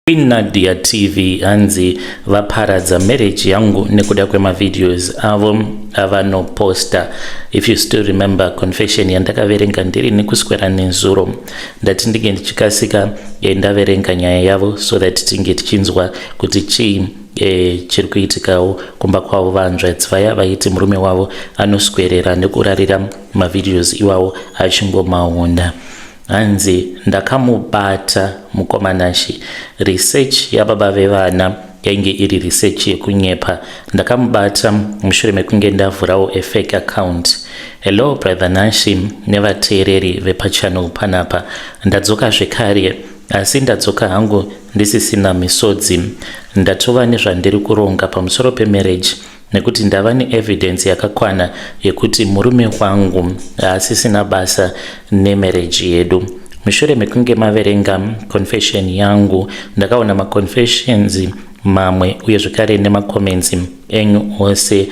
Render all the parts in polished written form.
Queen Nadia TV hanzi vaparadza marriage yangu nekuda kwemavideos avo avanoposta. If you still remember confession yandakaverenga ndiri nekuswera nezuro, ndati ndinge ndichikasika ndaverenga nyaya yavo so that tinge tichinzwa kuti chii chiri kuitikawo kumba kwavo. Vanzvadzi vaya vaiti murume wavo anoswerera nekurarira mavideos iwawo achingomaona. Hanzi ndakamubata mukomanashi. Research yababa vevana yainge iri research yekunyepa. Ndakamubata mushure mekunge ndavhurawo a fake account. Hello brother Nashi nevateereri vepachannel panapa. Ndadzoka zvekare, asi ndadzoka hangu ndisisina misodzi. Ndatova nezvandiri kuronga pamusoro pemarriage nekuti ndava neevidence yakakwana yekuti murume wangu haasisina basa nemarriage yedu. Mushure mekunge maverenga confession yangu, ndakaona maconfessions mamwe uye zvekare nemacomments enyu ose.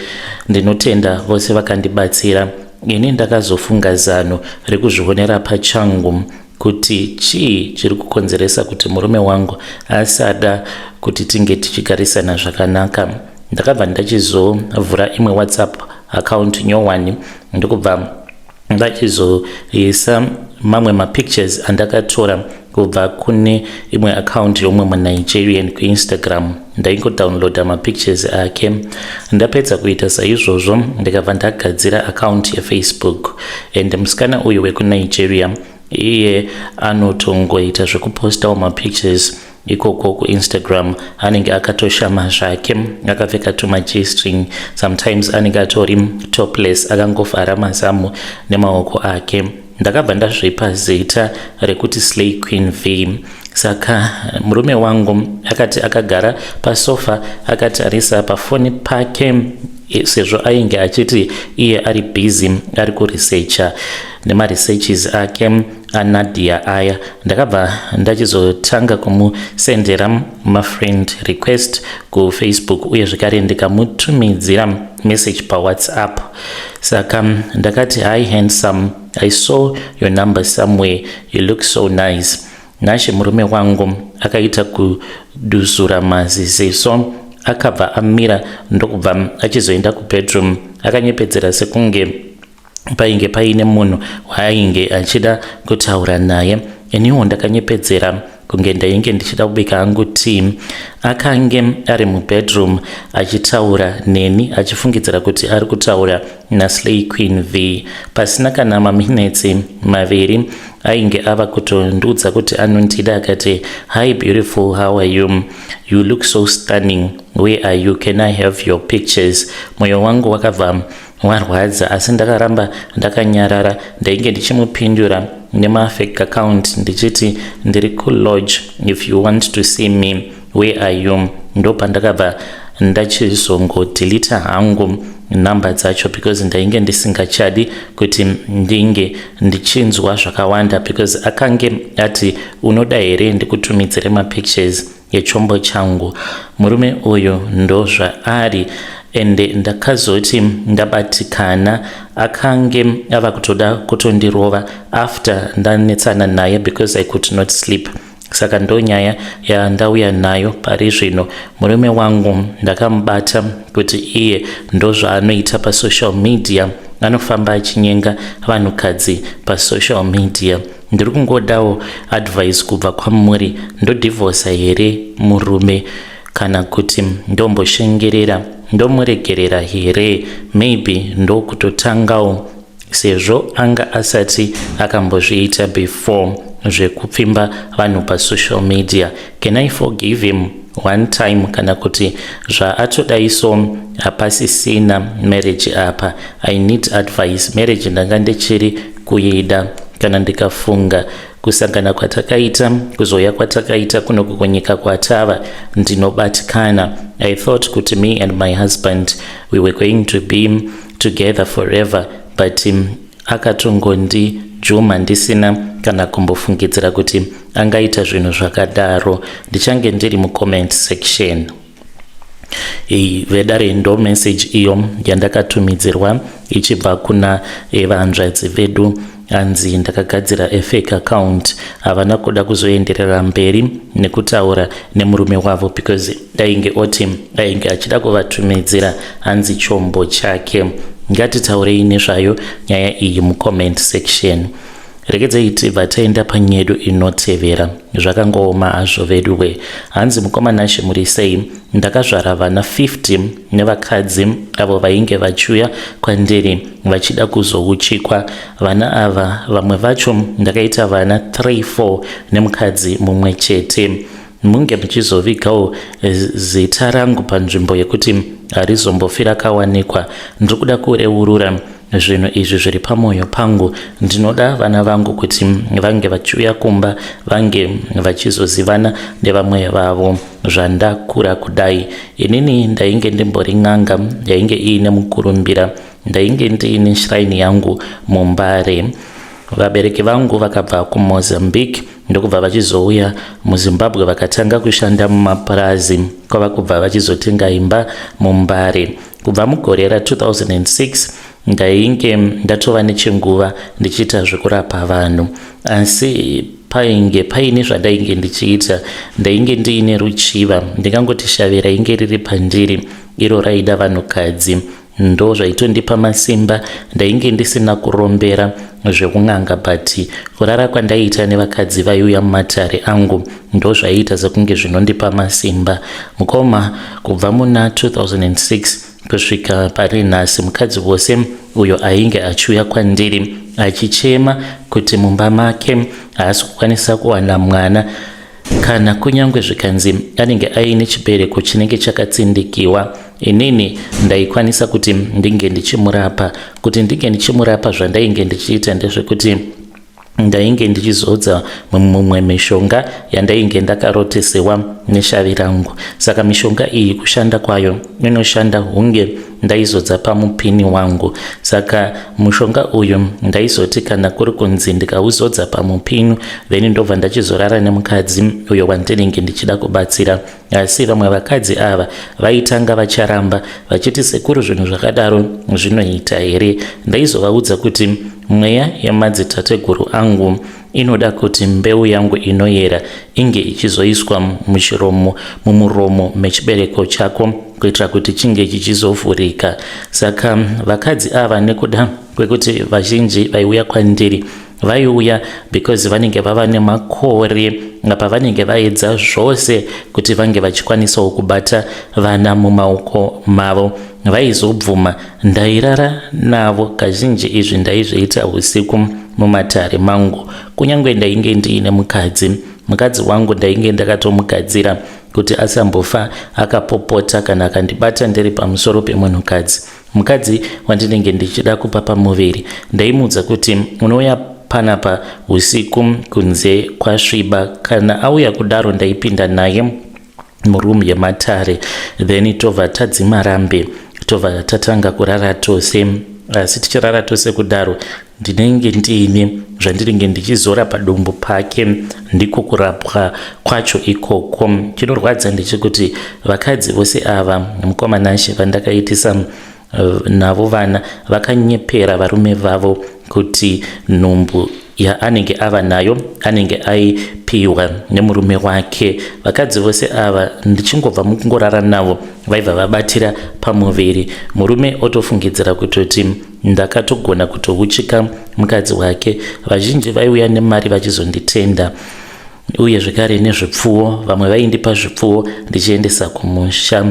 Ndinotenda vose vakandibatsira. Ini ndakazofunga zano rekuzvionera pachangu kuti chii chiri kukonzeresa kuti murume wangu asada kuti tinge tichigarisana zvakanaka. Ndakabva ndachizovhura imwe WhatsApp account nyowani, ndokubva ndachizoisa mamwe mapictures andakatora kubva kune imwe account yeumwe muNigerian kuInstagram. Ndaingodownloada mapictures ake. Ndapedza kuita saizvozvo, ndikabva ndagadzira account yeFacebook, and musikana uyu wekuNigeria iye anotongoita zvekupostawo mapictures ikoko kuInstagram. Anenge akatoshama zvake, akapfeka tuma-G-string, sometimes anenge atori topless, akangofara mazamu nemaoko ake. Ndakabva ndazvipa zita rekuti Slay Queen V. Saka murume wangu akati akagara pasofa akatarisa pafoni pake, sezvo ainge achiti iye ari busy, ari kuresearcha nemaresearches ake aNadia aya. Ndakabva ndachizotanga kumusendera mafriend request kuFacebook, uye zvekare ndikamutumidzira message paWhatsApp. Saka ndakati, "Hi handsome, I saw your number somewhere. You look so nice." Nashe, murume wangu akaita kuduzura maziziso, akabva amira, ndokubva achizoenda kubedroom akanyepedzera sekunge painge paine munhu waainge achida kutaura naye. Iniwo ndakanyepedzera kunge ndainge ndichida kubika hangu tea. Akange ari mubedroom achitaura neni, achifungidzira kuti ari kutaura naSlay Queen V. Pasina kana maminetsi 2, ainge ava kutondiudza kuti anondida. Akati, "Hi beautiful, how are you? You look so stunning. Where are you? Can I have your pictures?" Mwoyo wangu wakabva warwadza, asi ndakaramba ndakanyarara. Ndainge ndichimupindura nemafake account ndichiti, "Ndiri kulodge. If you want to see me, where are you?" Ndopandakabva ndachizongodeleta hangu nhamba dzacho, because ndainge ndisingachadi kuti ndinge ndichinzwa zvakawanda, because akange ati, "Unoda here ndikutumidzire mapictures yechombo changu?" Murume uyu ndozvaari. Ende ndakazoti ndabatikana, akange ava kutoda kutondirova after ndanetsana naye, because I could not sleep. Saka ndonyaya yandauya nayo pari zvino. Murume wangu ndakamubata kuti iye ndozvaanoita pasocial media, anofamba achinyenga vanhukadzi pasocial media. Ndiri kungodawo advice kubva kwamuri. Ndodhivhosa here murume, kana kuti ndomboshengerera, ndomuregerera here? Maybe ndokutotangawo, sezvo anga asati akambozviita before zvekupfimba vanhu pasocial media. Can I forgive him one time, kana kuti zvaatodaiso hapasisina marriage apa? I need advice. Marriage ndanga ndichiri kuida. Kana ndikafunga kusangana kwatakaita, kuzoya kwatakaita kunoku kunyika kwatava, ndinobatikana. I thought kuti me and my husband, we were going to be together forever, but akatongondijuma ndisina kana kumbofungidzira kuti angaita zvinhu zvakadaro. Ndichange ndiri mucomment section. Vedare, ndo message iyo yandakatumidzirwa ichibva kuna vanzvadzi vedu. Hanzi ndakagadzira a fake account. Havana kuda kuzoenderera mberi nekutaura nemurume wavo because ainge oti ainge achida kuvatumidzira hanzi chombo chake. Ngatitaurei nezvayo nyaya iyi mucomment section. Regedzei tibva taenda panyedu inotevera. Zvakangooma hazvo veduwe. Hanzi mukoma Nashe muri sei? Ndakazvara vana 50 nevakadzi avo vainge vachiuya kwandiri vachida kuzouchikwa. Vana ava vamwe vacho ndakaita vana 3 4 nemukadzi mumwe chete. Munge muchizovigawo zita rangu panzvimbo yekuti harizombofi rakawanikwa. Ndiri kuda kureurura zvinhu izvi zviri pamwoyo pangu. Ndinoda vana vangu kuti vange vachiuya kumba vange vachizozivana nevamwe vavo zvandakura kudai. Inini ndainge ndimbori n'anga yainge iine mukurumbira. Ndainge ndiine shrine yangu muMbare. Vabereki vangu vakabva kuMozambique ndokubva vachizouya muZimbabwe vakatanga kushanda mumapurazi kwava kubva vachizotenga imba muMbare. Kubva mugore ra2006 ndainge ndatova nechinguva ndichiita zvekurapa vanhu asi painge paine zvandainge ndichiita. Ndainge ndiine ruchiva, ndingangoti shavi rainge riri pandiri iro raida vanhukadzi. Ndo zvaitondipa masimba. Ndainge ndisina kurombera zvekun'anga but kurara kwandaiita nevakadzi vaiuya mumatare angu ndo zvaiita sekunge zvinondipa masimba. Mukoma, kubva muna 2006 kusvika pari nhasi, mukadzi wose uyo ainge achiuya kwandiri achichema kuti mumba make haasi kukwanisa kuwana mwana, kana kunyange zvikanzi anenge aine chibereko chinenge chakatsindikiwa, inini ndaikwanisa kuti ndinge ndichimurapa. Kuti ndinge ndichimurapa, zvandainge ndichiita ndezvekuti ndainge ndichizodza mumwe mishonga yandainge ndakarotesewa neshavi rangu. Saka mishonga iyi kushanda kwayo inoshanda hunge ndaizodza pamupini wangu. Saka mushonga uyu ndaizoti kana kuri kunzi ndikauzodza pamupini, then ndobva ndachizorara nemukadzi uyo wandinenge ndichida kubatsira. Asi vamwe vakadzi ava vaitanga vacharamba vachiti, "Sekuru, zvinhu zvakadaro zvinoita here?" Ndaizovaudza kuti mweya yemadzitateguru angu inoda kuti mbeu yangu inoyera inge ichizoiswa muchiromo mumuromo mechibereko chako kuitira kuti chinge chichizovhurika. Saka vakadzi ava, nekuda kwekuti vazhinji vaiuya kwandiri vaiuya because vanenge vava nemakore apa vanenge vaedza zvose kuti vange vachikwanisawo kubata vana mumaoko mavo, vaizobvuma. Ndairara navo kazhinji. Izvi ndaizviita usiku mumatare mangu. Kunyange ndainge ndiine mukadzi, mukadzi wangu ndainge ndakatomugadzira kuti asambofa akapopota kana akandibata ndiri pamusoro pemunhukadzi. Mukadzi wandinenge ndichida kupa pamuviri ndaimuudza kuti unouya panapa usiku kunze kwasviba. Kana auya kudaro, ndaipinda naye muroom yematare, then tobva tadzima rambe, tobva tatanga kurara tose. Asi tichirara tose kudaro, ndinenge ndiine zvandinenge ndichizora padumbu pake. Ndiko kurapwa kwacho ikoko. Chinorwadza ndechekuti vakadzi vose ava, mukoma Nashe, vandakaitisa navo vana, vakanyepera varume vavo kuti nhumbu yaanenge ava nayo anenge aipiwa nemurume wake. Vakadzi vose ava, ndichingobva mukungorara navo, vaibva vabatira pamuviri, murume otofungidzira kutoti ndakatogona kutouchika mukadzi wake. Vazhinji vaiuya nemari vachizonditenda, uye zvekare nezvipfuwo. Vamwe vaindipa zvipfuwo ndichiendesa kumusha.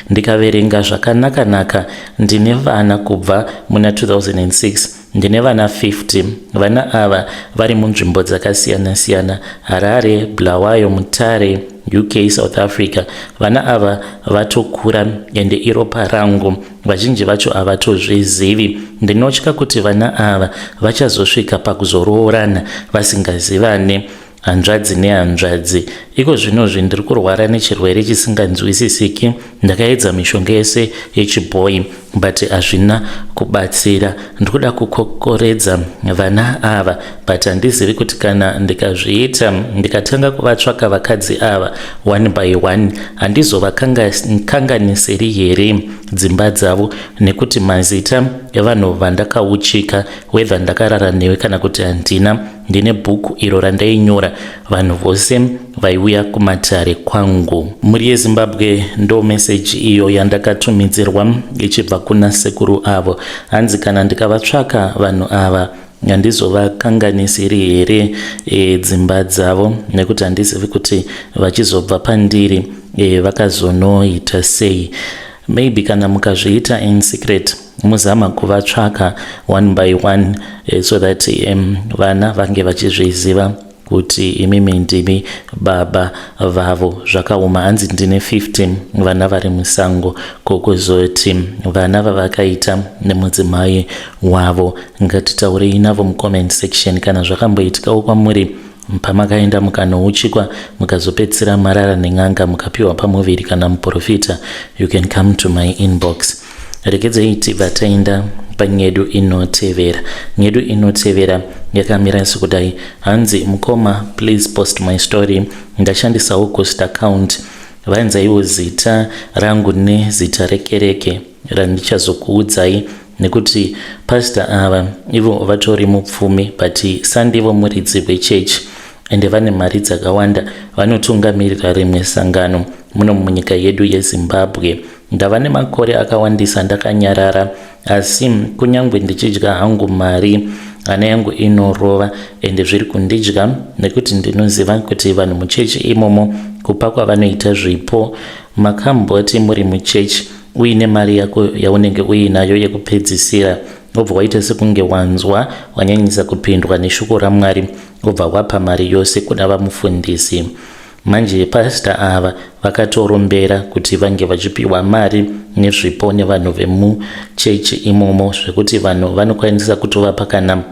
Ndikaverenga zvakanaka-naka, ndine vana kubva muna 2006, ndine vana 50. Vana ava vari munzvimbo dzakasiyana-siyana: Harare, Bulawayo, Mutare, UK, South Africa. Vana ava vatokura ende iropa rangu. Vazhinji vacho havatozvizivi. Ndinotya kuti vana ava vachazosvika pakuzoroorana vasingazivane, hanzvadzi nehanzvadzi. Iko zvinozvi ndiri kurwara nechirwere chisinganzwisisiki. Ndakaedza mishonga yese yechibhoyi but hazvina kubatsira. Ndikuda kukokoredza vana ava but handizivi kuti kana ndikazviita ndikatanga kuvatsvaka vakadzi ava one by one handizovakanganisiri here dzimba dzavo nekuti mazita evanhu vandakauchika whether ndakarara newe kana kuti handina ndine bhuku iro randainyora vanhu vose vaiuya kumatare kwangu. Mhuri yeZimbabwe ndo message iyo yandakatumidzirwa ichibva kuna sekuru avo. Hanzi kana ndikavatsvaka vanhu ava handizovakanganisiri here e, dzimba dzavo nekuti handizivi kuti vachizobva pandiri e, vakazonoita sei. Maybe kana mukazviita in secret muzama kuvatsvaka one by one so that vana vange vachizviziva kuti imimi ndimi baba vavo. Zvakaoma. Hanzi ndine 15 vana vari musango, kokuzoti vana vavakaita nemudzimai wavo. Ngatitaurei navo mucomment section kana zvakamboitikawo kwamuri pamakaenda mukanouchikwa mukazopedzisira marara nen'anga mukapiwa pamuviri kana muprofita. You can come to my inbox. Regedzei tibva taenda panyedu inotevera. Nyedu inotevera yakamira sekudai. Hanzi, "Mukoma, please post my story. Ndashandisawo ghost account. Vanzaiwo zita rangu nezita rekereke randichazokuudzai nekuti pastor ava ivo vatori mupfumi but sandivo muridzi wechechi ende vane mari dzakawanda. Vanotungamirira rimwe sangano muno munyika yedu yeZimbabwe. Ndava nemakore akawandisa ndakanyarara, asi kunyange ndichidya hangu mari, hana yangu inorova ende zviri kundidya nekuti ndinoziva kuti vanhu muchechi imomo kupa kwavanoita zvipo. Makamboti muri muchechi uine mari yako yaunenge uinayo yekupedzisira, wobva waita sekunge wanzwa wanyanyisa kupindwa neshoko raMwari, wobva wapa mari yose kuna vamufundisi? Manje pastor ava vakatorombera kuti vange vachipiwa mari nezvipo nevanhu vemuchechi imomo, zvekuti vanhu vanokwanisa kutovapa kana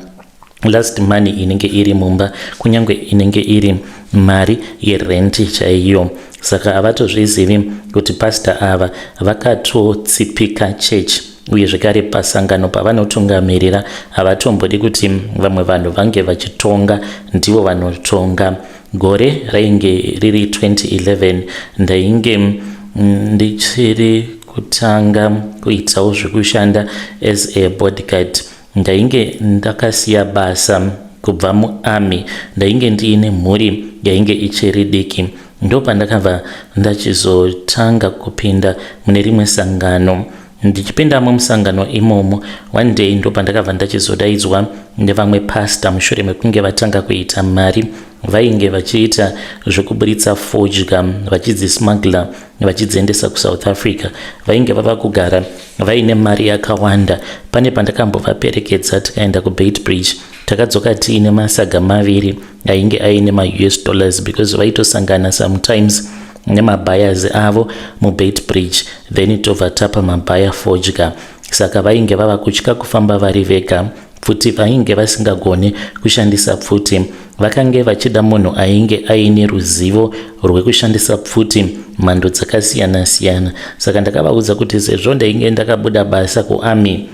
last money inenge iri mumba, kunyange inenge iri mari yerenti chaiyo. Saka havatozvizivi kuti pastor ava vakatotsipika chechi uye zvekare pasangano pavanotungamirira havatombodi kuti vamwe vanhu vange vachitonga, ndivo vanotonga. Gore rainge riri 2011. Ndainge ndichiri kutanga kuitawo zvekushanda as a bodyguard. Ndainge ndakasiya basa kubva muarmy. Ndainge ndiine mhuri yainge ichiri diki. Ndopandakabva ndachizotanga kupinda mune rimwe sangano. Ndichipindamo musangano imomo, one day ndopandakabva ndachizodaidzwa nevamwe pastor mushure mekunge vatanga kuita mari. Vainge vachiita zvekuburitsa fodya vachidzismuggler vachidziendesa kuSouth Africa. Vainge vava kugara vaine mari yakawanda. Pane pandakambovaperekedza tikaenda kuBeitbridge. Takadzoka tiine masaga maviri ainge aine maUS dollars because vaitosangana sometimes nemabuyers avo muBeitbridge, then tobva tapa mabuyer fodya. Saka vainge vava kutya kufamba vari vega. Pfuti vainge vasingagoni kushandisa pfuti. Vakange vachida munhu ainge aine ruzivo rwekushandisa pfuti mhando dzakasiyana-siyana. Saka ndakavaudza kuti sezvo ndainge ndakabuda basa kuarmy,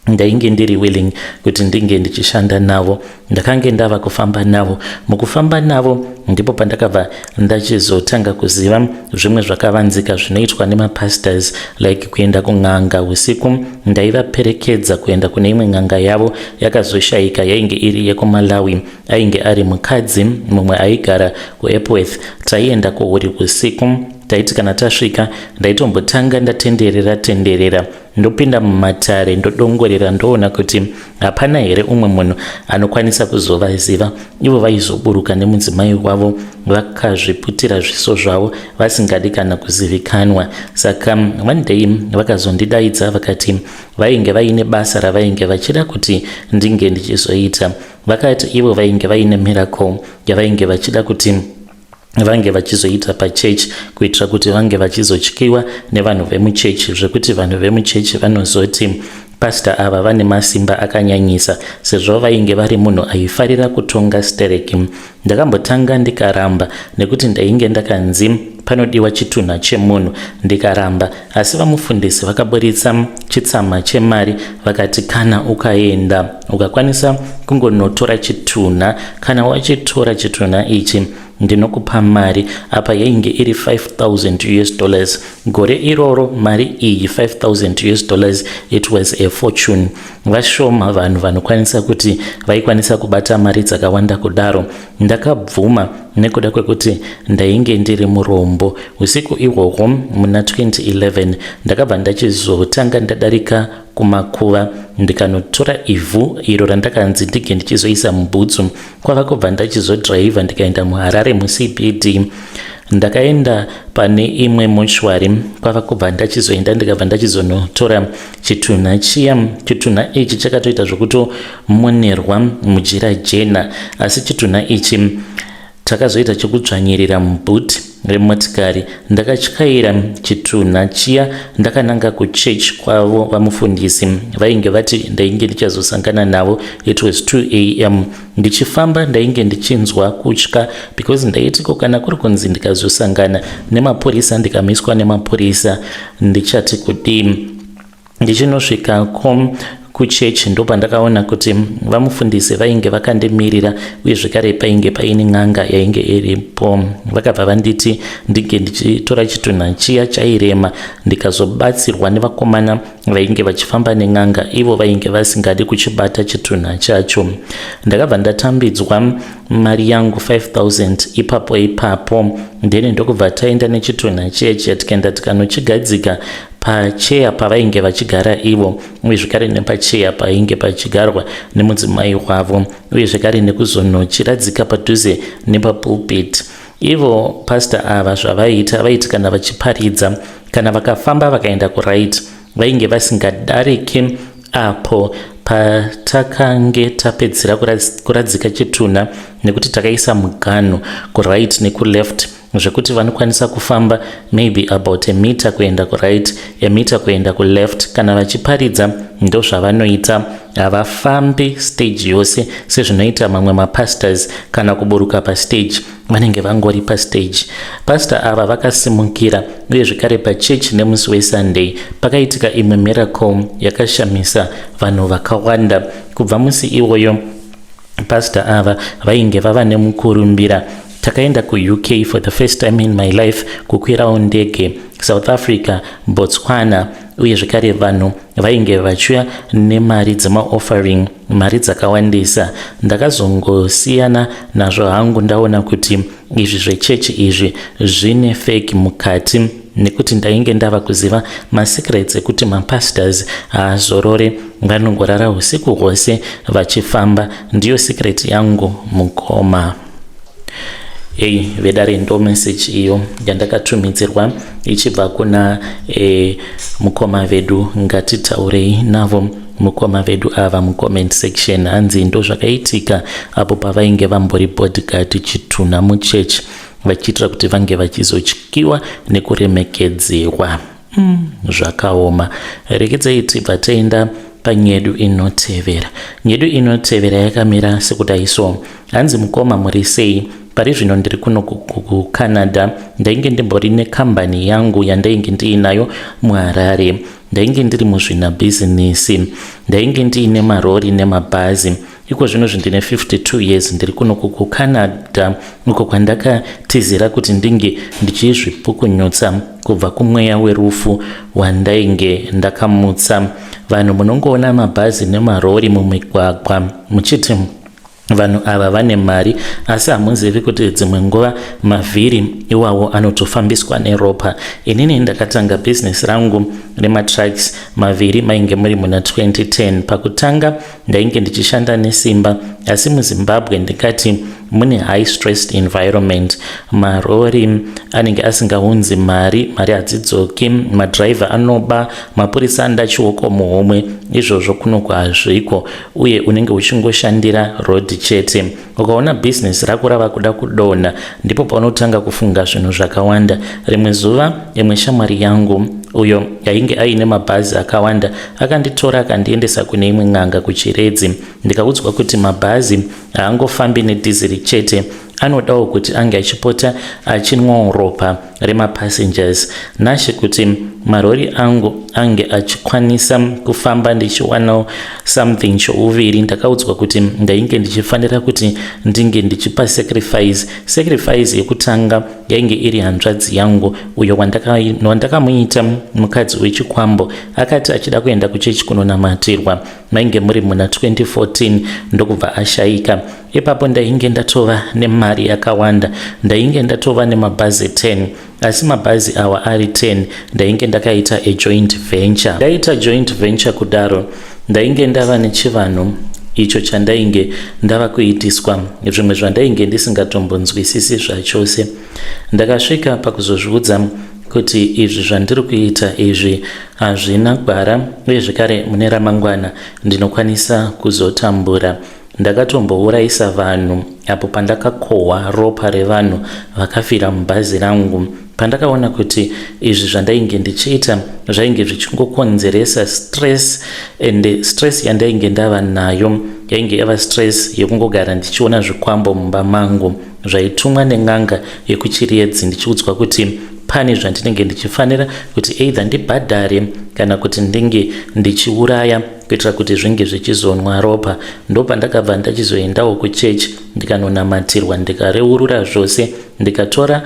ndainge ndiri willing kuti ndinge ndichishanda navo. Ndakange ndava kufamba navo. Mukufamba navo ndipo pandakabva ndachizotanga kuziva zvimwe zvakavanzika zvinoitwa nemapastors, like kuenda kun'anga usiku. Ndaivaperekedza kuenda kune imwe n'anga yavo yakazoshayika, yainge iri yekuMalawi. Ainge ari mukadzi mumwe aigara kuEpworth. Taienda kuhuri usiku. Taiti kana tasvika, ndaitombotanga ndatenderera tenderera, ndopinda mumatare, ndodongorera, ndoona kuti hapana here umwe munhu anokwanisa kuzovaziva. Ivo vaizoburuka nemudzimai wavo vakazviputira zviso zvavo, vasingadi kana kuzivikanwa. Saka one day vakazondidaidza, vakati vainge vaine basa ravainge vachida kuti ndinge ndichizoita. Vakati ivo vainge vaine miracle yavainge vachida kuti vange vachizoita pachechi, kuitira kuti vange vachizotyiwa nevanhu vemuchechi, zvekuti vanhu vemuchechi vanozoti Pastor ava vane masimba akanyanyisa sezvo vainge vari munhu aifarira kutonga stereki. Ndakambotanga ndikaramba nekuti ndainge ndakanzi panodiwa chitunha chemunhu ndikaramba, asi vamufundisi vakaburitsa chitsama chemari vakati kana ukaenda ukakwanisa kungonotora chitunha, kana wachitora chitunha ichi ndinokupa mari. Apa yainge iri 5000 US dollars gore iroro. Mari iyi, 5000 US dollars, it was a fortune. Vashoma vanhu vanokwanisa kuti vaikwanisa kubata mari dzakawanda kudaro. Ndakabvuma nekuda kwekuti ndainge ndiri murombo. Usiku ihwohwo muna 2011 ndakabva ndachizotanga ndadarika kumakuva, ndikanotora ivhu iro randakanzi ndige ndichizoisa mubhutsu, kwava kubva ndachizodhiraivha ndikaenda muHarare muCBD. Ndakaenda pane imwe mochwari, kwava kubva ndachizoenda, ndikabva ndachizonotora chitunha chiya. Chitunha ichi chakatoita zvokutomonerwa mujira jena, asi chitunha ichi takazoita chekudzvanyirira mubhuti remotikari. Ndakatyaira chitunha chiya ndakananga kuchechi kwavo vamufundisi vainge vati ndainge ndichazosangana navo. It was 2 a.m. Ndichifamba ndainge ndichinzwa kutya because ndaiti ko kana kuri kunzi ndikazosangana nemapurisa, ndikamiswa nemapurisa, ndichati kudii? Ndichinosvikako kuchechi, ndopandakaona kuti vamufundisi vainge vakandimirira, uye zvekare painge paine n'anga yainge iripo. Vakabva vanditi ndinge ndichitora chitunha chiya chairema, ndikazobatsirwa nevakomana vainge vachifamba nen'anga. Ivo vainge vasingadi kuchibata chitunha chacho. Ndakabva ndatambidzwa mari yangu 5000 ipapo ipapo. Then ndokubva taenda nechitunha chiya chiya, tikaenda tikanochigadzika pacheya pavainge vachigara ivo, uye zvekare nepacheya painge pachigarwa nemudzimai wavo, uye zvekare nekuzonochiradzika padhuze nepapulpit. Ivo pastor ava zvavaiita, vaiti kana vachiparidza, kana vakafamba vakaenda kuright, vainge vasingadariki apo patakange tapedzera kuradzika chitunha, nekuti takaisa muganhu kuright nekuleft, zvekuti vanokwanisa kufamba maybe about a meter kuenda kuright, a meter kuenda kuleft. Kana vachiparidza, ndozvavanoita. Havafambi stage yose sezvinoita mamwe mapastors kana kuburuka pastage. Vanenge vangori pastage. Pastor ava vakasimukira, uye zvekare pachechi nemusi weSunday pakaitika imwe miracle yakashamisa vanhu vakawanda. Kubva musi iwoyo, pastor ava vainge vava nemukurumbira. Takaenda kuUK for the first time in my life, kukwirawo ndege, South Africa, Botswana, uye zvekare vanhu vainge vachiuya nemari dzemaoffering, mari dzakawandisa. Ndakazongosiyana nazvo hangu ndaona kuti izvi zvechechi izvi zvine fake mukati, nekuti ndainge ndava kuziva masecrets ekuti mapastors haazorore, vanongorara usiku hwose vachifamba. Ndiyo secret yangu, mukoma. Ei vedare, ndo message iyo yandakatumidzirwa ichibva kuna mukoma vedu. Ngatitaurei navo mukoma vedu ava mucomment section. Hanzi ndo zvakaitika apo pavainge vambori bodyguard chitunha muchechi, vachiitira kuti vange vachizotyiwa nekuremekedzerwa. Zvakaoma. Rekedzai tibva taenda panyedu inotevera. Nyedu inotevera yakamira sekudai so. Hanzi, "Mukoma, muri sei? Pari zvino ndiri kuno kuCanada. Ndainge ndimbori nekambani yangu yandainge ndiinayo muHarare. Ndainge ndiri muzvinabhizinisi, ndainge ndiine marori nemabhazi. Iko zvino zvindine 52 years, ndiri kuno kuCanada, uko kwandakatizira kuti ndinge ndichizvipukunyutsa kubva kumweya werufu wandainge ndakamutsa. Vanhu munongoona mabhazi nemarori mumigwagwa muchiti vanhu ava vane mari, asi hamuzivi kuti dzimwe nguva mavhiri iwawo anotofambiswa neropa. Inini ndakatanga bhizinesi rangu rematrucks mavhiri mainge muri muna 2010. Pakutanga ndainge ndichishanda nesimba, asi muZimbabwe ndingati mune high stressed environment. Marori anenge asingaunzi mari, mari hadzidzoki, madhiraivha anoba, mapurisa anoda chioko muhomwe. Izvozvo kunoku hazviko, uye unenge uchingoshandira road chete. Ukaona bhizinesi rako rava kuda kudonha, ndipo paunotanga kufunga zvinhu zvakawanda. Rimwe zuva imwe shamwari yangu uyo ainge aine mabhazi akawanda akanditora akandiendesa kune imwe n'anga kuChiredzi. Ndikaudzwa kuti mabhazi haangofambi nedhiziri chete, anodawo kuti ange achipota achinwawo ropa remapassengers. Nashe, kuti marori angu ange achikwanisa kufamba ndichiwanawo something chouviri, ndakaudzwa kuti ndainge ndichifanira kuti ndinge ndichipa sacrifice. Sacrifice yekutanga yainge iri hanzvadzi yangu, uyo wandakamuita mukadzi wechikwambo. Akati achida kuenda kuchechi kunonamatirwa, mainge muri muna 2014, ndokubva ashayika. Ipapo ndainge ndatova nemari yakawanda, ndainge ndatova nemabhazi 10, asi mabhazi awa ari 10 ndainge ndakaita a joint venture. Ndaita joint venture kudaro, ndainge ndava nechivanhu icho chandainge ndava kuitiswa, zvimwe zvandainge ndisingatombonzwisisi zvachose. Ndakasvika pakuzozviudza kuti izvi zvandiri kuita izvi hazvina gwara, uye zvekare mune ramangwana ndinokwanisa kuzotambura. Ndakatombourayisa vanhu apo pandakakohwa ropa revanhu vakafira mubhazi rangu. Pandakaona kuti izvi zvandainge ndichiita zvainge zvichingokonzeresa stress, and stress yandainge ndava nayo yainge yava stress yekungogara ndichiona zvikwambo mumba mangu zvaitumwa nen'anga yekuChiriedzi, ndichiudzwa kuti pane zvandinenge ndichifanira kuti either ndibhadhare kana kuti ndinge ndichiuraya kuitira kuti zvinge zvichizonwa ropa. Ndopandakabva ndachizoendawo kuchechi, ndikanonamatirwa, ndikareurura zvose, ndikatora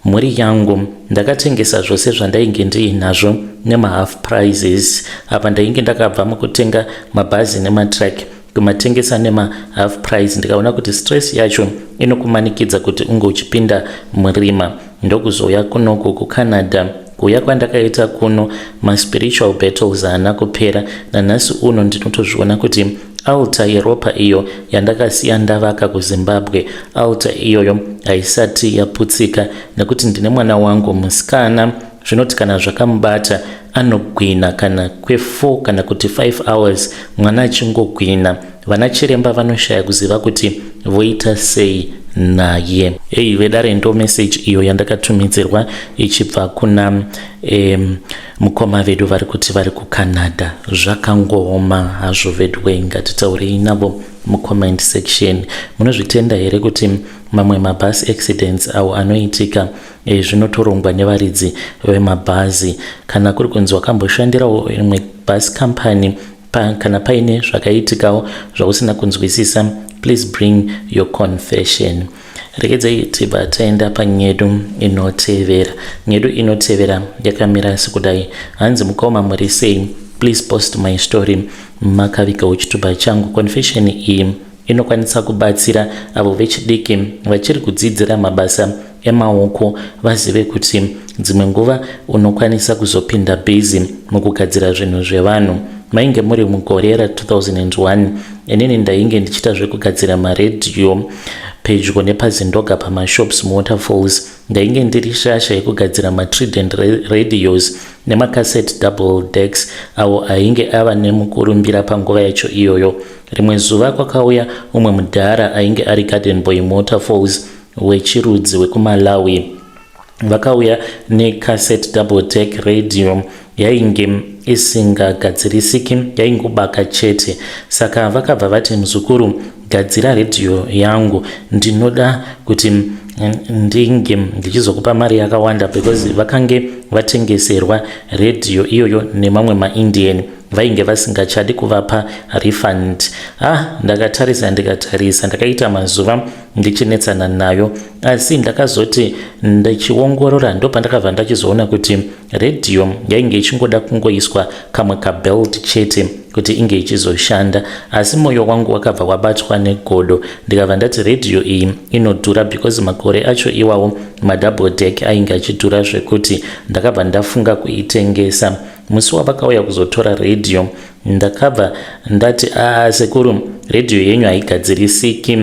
mhuri yangu, ndakatengesa zvose zvandainge ndiinazvo nemahalf prices. Apa ndainge ndakabva mukutenga mabhazi nematruck, kumatengesa nemahalf price. Ndikaona kuti stress yacho inokumanikidza kuti unge uchipinda murima. Ndokuzouya kunoku kuCanada. Kuuya kwandakaita kuno, maspiritual battles haana kupera. Nanhasi uno ndinotozviona kuti altar yeropa iyo yandakasiya ndavaka kuZimbabwe, altar iyoyo haisati yaputsika, nekuti ndine mwana wangu musikana. Zvinoti kana zvakamubata anogwina kana kwe4 kana kuti 5 hours, mwana achingogwina. Vana chiremba vanoshaya kuziva kuti voita sei naye. Ei vedare, ndo message iyo yandakatumidzirwa ichibva kuna mukoma vedu vari kuti vari kuCanada. Zvakangooma hazvo vedwe. Ngatitaurei navo mucomment section. Munozvitenda here kuti mamwe mabus accidents awo anoitika zvinotorongwa nevaridzi vemabhazi? Kana kuri kunzi wakamboshandirawo imwe bus company, kana paine zvakaitikawo zvausina kunzwisisa, please bring your confession. Regedzai tibva taenda panyedu inotevera. Nyedu inotevera yakamira sekudai. Hanzi, "Mukoma, muri sei? Please post my story makavigawo chitupa changu. Confession iyi inokwanisa kubatsira avo vechidiki vachiri kudzidzira mabasa emaoko, vazive kuti dzimwe nguva unokwanisa kuzopinda busy mukugadzira zvinhu zvevanhu. Mainge muri mugore ra2001. Inini ndainge ndichiita zvekugadzira maredhiyo pedyo nepaZindoga pamashops muWaterfalls. Ndainge ndiri shasha yekugadzira matrident radios nemacassette double decks awo ainge ava nemukurumbira panguva yacho iyoyo. Rimwe zuva kwakauya umwe mudhara ainge ari garden boy muWaterfalls, wechirudzi wekuMalawi. Vakauya necassette double deck radio yainge isingagadzirisiki, yaingobaka chete. Saka vakabva vati, 'Muzukuru, gadzira redhiyo yangu, ndinoda kuti ndinge ndichizokupa mari yakawanda,' because vakange vatengeserwa redhiyo iyoyo nemamwe maIndian vainge vasingachadi kuvapa refund. Ah, ndakatarisa, ndikatarisa, ndakaita mazuva ndichinetsana nayo, asi ndakazoti ndichiongorora ndopandakabva ndachizoona kuti redhiyo yainge ichingoda kungoiswa kamwe kabelt chete kuti inge ichizoshanda. Asi mwoyo wangu wakabva wabatwa negodo, ndikabva ndati redhiyo iyi inodhura, because makore acho iwawo madouble deck ainge achidhura zvekuti. Ndakabva ndafunga kuitengesa. Musi wavakauya kuzotora redhiyo, ndakabva ndati, 'Aa sekuru, redhiyo yenyu haigadzirisiki,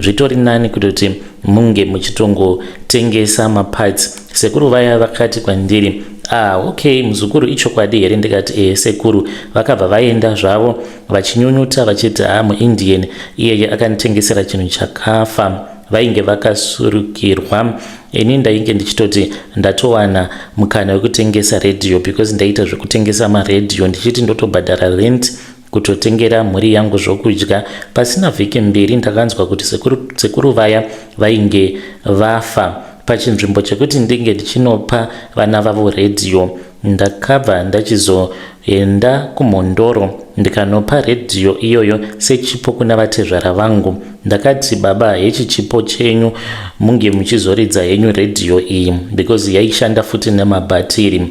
zvitori nani kutoti munge muchitongotengesa maparts.' Sekuru vaya vakati kwandiri, 'Ah, okay muzukuru, ichokwadi here?' Ndikati, 'Ehe sekuru.' Vakabva vaenda zvavo vachinyunyuta vachiti, 'Ha, muIndian iyeye akanditengesera chinhu chakafa.' Vainge vakasurukirwa. Ini ndainge ndichitoti ndatowana mukana wekutengesa redhiyo because ndaita zvekutengesa maredhiyo ndichiti ndotobhadhara rent, kutotengera mhuri yangu zvokudya. Pasina vhiki mbiri ndakanzwa kuti sekuru, sekuru vaya vainge vafa. Pachinzvimbo chekuti ndinge ndichinopa vana vavo redhiyo, ndakabva ndachizoenda kuMhondoro ndikanopa redhiyo iyoyo sechipo kuna vatezvara vangu. Ndakati, baba, hechi chipo chenyu, munge muchizoridza henyu redhiyo iyi because yaishanda futi nemabhatiri.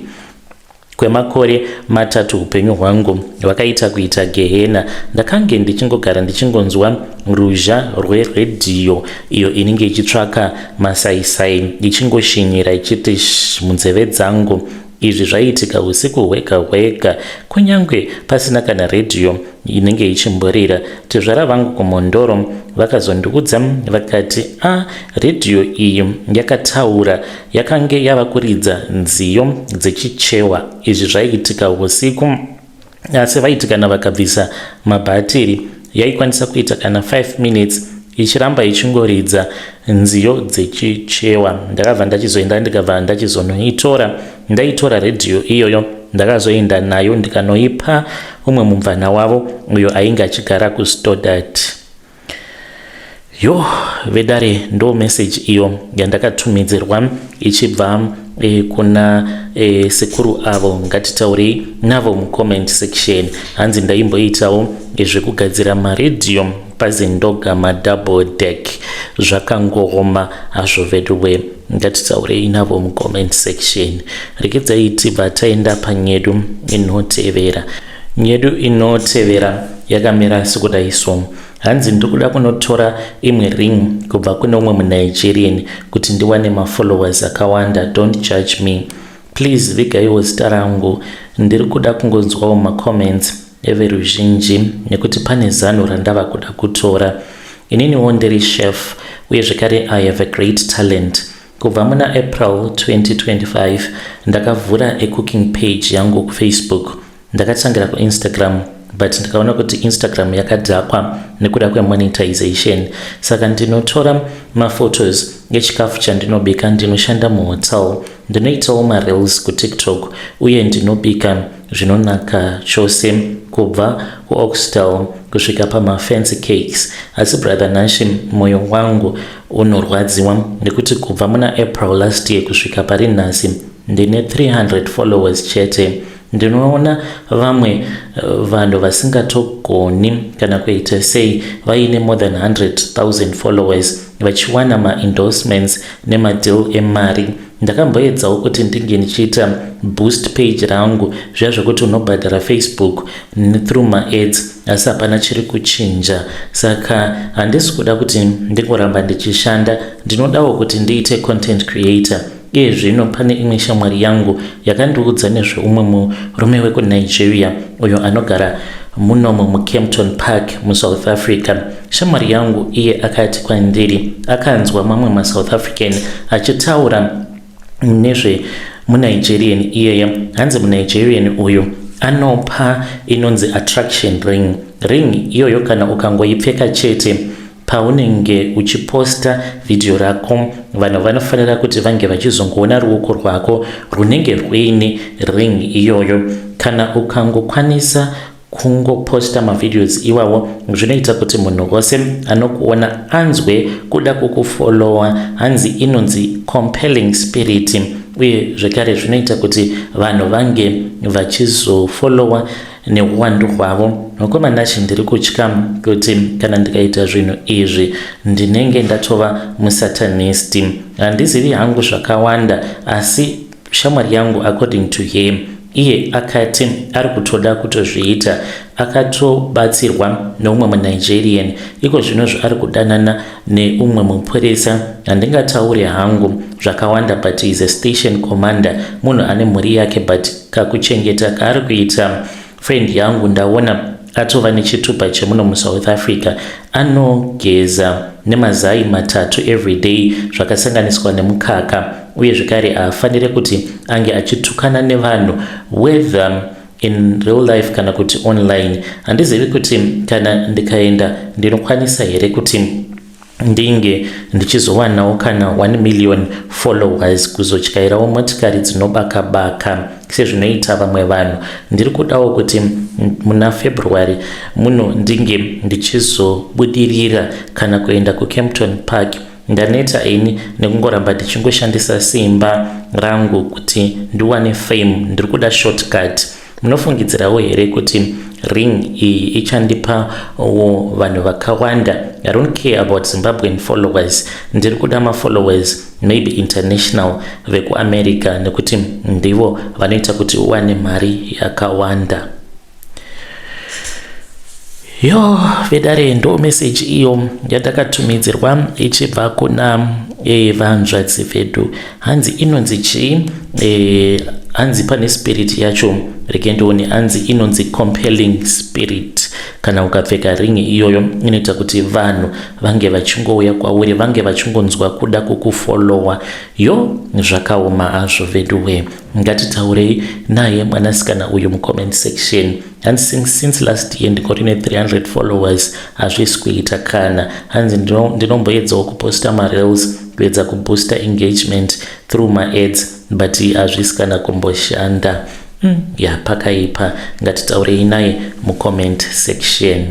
Kwemakore matatu hupenyu hwangu hwakaita kuita gehena. Ndakange ndichingogara ndichingonzwa ruzha rweredhiyo iyo inenge ichitsvaka masaisai ichingoshinyira ichiti sh munzeve dzangu. Izvi zvaiitika usiku hwega hwega kunyange pasina kana redhiyo inenge ichimborira. Tezvara vangu kuMhondoro vakazondiudza vakati, a ah, redhiyo iyi yakataura yakange yava kuridza nziyo dzechichewa. Izvi zvaiitika usiku, asi vaiti kana vakabvisa mabhatiri yaikwanisa kuita kana 5 minutes ichiramba ichingoridza nziyo dzechichewa. Ndakabva ndachizoenda ndikabva ndachizonoitora. Ndaitora redhiyo iyoyo, ndakazoenda nayo ndikanoipa umwe mumvana wavo uyo ainge achigara kuStodart. Yo vedare, ndo message iyo yandakatumidzirwa ichibva kuna sekuru avo. Ngatitaurei navo mucomment section. Hanzi ndaimboitawo zvekugadzira maredhiyo paZindoga, madouble deck. Zvakangooma hazvo veduwe. Ngatitaurei navo mucomment section. Rekedzai tibva taenda panyedu inotevera. Nyedu inotevera yakamira sekudai so. Hanzi ndikuda kunotora imwe ring kubva kune umwe muNigerian kuti ndiwane mafollowers akawanda. Don't judge me please, vigaiwo zita rangu. Ndiri kuda kungonzwawo macomments everuzhinji nekuti pane zano randava kuda kutora. Ininiwo ndiri chef uye zvekare I have a great talent. Kubva muna April 2025 ndakavhura a cooking page yangu kuFacebook. Ndakatangira kuInstagram but ndikaona kuti Instagram yakadhakwa nekuda kwemonetization, saka ndinotora maphotos echikafu chandinobika. Ndinoshanda muhotel, ndinoitawo mareels kuTikTok uye ndinobika zvinonaka chose, kubva kuoxtail kusvika pamafancy cakes. Asi brother Nashi, mwoyo wangu unorwadziwa nekuti kubva muna April last year kusvika pari nhasi ndine 300 followers chete. Ndinoona vamwe vanhu vasingatogoni kana kuita sei vaine more than 100,000 followers vachiwana maendorsements nemadeal emari. Ndakamboedzawo kuti ndinge ndichiita boost page rangu, zviya zvekuti unobhadhara Facebook through maads, asi hapana chiri kuchinja. Saka handisi kuda kuti ndingoramba ndichishanda, ndinodawo kuti ndiite content creator. Iye zvino pane imwe shamwari yangu yakandiudza nezveumwe murume wekuNigeria uyo anogara munomo muKempton Park muSouth Africa. Shamwari yangu iye akati kwandiri akanzwa mamwe maSouth African achitaura nezve muNigerian iyeye. Hanzi muNigerian uyu anopa inonzi attraction ring. Ring iyoyo kana ukangoipfeka chete, paunenge uchiposta vhidhiyo rako, vanhu vanofanira kuti vange vachizongoona ruoko rwako runenge rwuine ring iyoyo. Kana ukangokwanisa kungoposta mavideos iwawo, zvinoita kuti munhu wose anokuona anzwe kuda kukufollowa. Hanzi inonzi compelling spirit, uye zvekare zvinoita kuti vanhu vange vachizofollowa neuwandu hwavo. Mukoma Nashi, ndiri kutya kuti kana ndikaita zvinhu izvi ndinenge ndatova musatanist. Handizivi hangu zvakawanda, asi shamwari yangu, according to him, iye akati ari kutoda kutozviita. Akatobatsirwa neumwe muNigerian, iko zvinozvo ari kudanana neumwe mupurisa. Handingatauri hangu zvakawanda, but is a station commander, munhu ane mhuri yake, but kakuchengeta kaari kuita friend yangu, ndaona atova nechitupa chemuno muSouth Africa. Anogeza nemazai matatu everyday zvakasanganiswa nemukaka, uye zvekare haafaniri kuti ange achitukana nevanhu, whether in real life kana kuti online. Handizivi kuti kana ndikaenda ndinokwanisa here kuti Ndinge ndichizowanawo kana 1 million followers, kuzotyairawo motikari dzinobaka baka sezvinoita vamwe vanhu. Ndiri kudawo kuti muna February muno ndinge ndichizobudirira kana kuenda kuKempton Park. Ndaneta ini nekungoramba ndichingoshandisa simba rangu kuti ndiwane fame. Ndiri kuda shortcut. Munofungidzirawo here kuti ring iyi ichandipawo vanhu vakawanda? I don't care about Zimbabwean followers. Ndiri kuda mafollowers maybe international, vekuAmerica, nekuti ndivo vanoita kuti uwane mari yakawanda. Yo vedare, ndo meseji iyo yandakatumidzirwa ichibva kuna vanzvadzi vedu. Hanzi inonzi chii? Hanzi pane spirit yacho, rege ndione. Hanzi inonzi compelling spirit. Kana ukapfeka ring iyoyo, inoita kuti vanhu vange vachingouya kwauri, vange vachingonzwa kuda kukufollowa. Yo, zvakaoma azvo veduwe. Ngatitaurei naye mwanasikana uyu mucomment section. Hanzi since last year ndingori ne300 followers, hazvisi kuita kana. Hanzi ndinomboedzawo kuposta mareels kuedza kubooster engagement through maads, but hazvisi kana kumboshanda. Ya, pakaipa. Ngatitaurei naye mucomment section.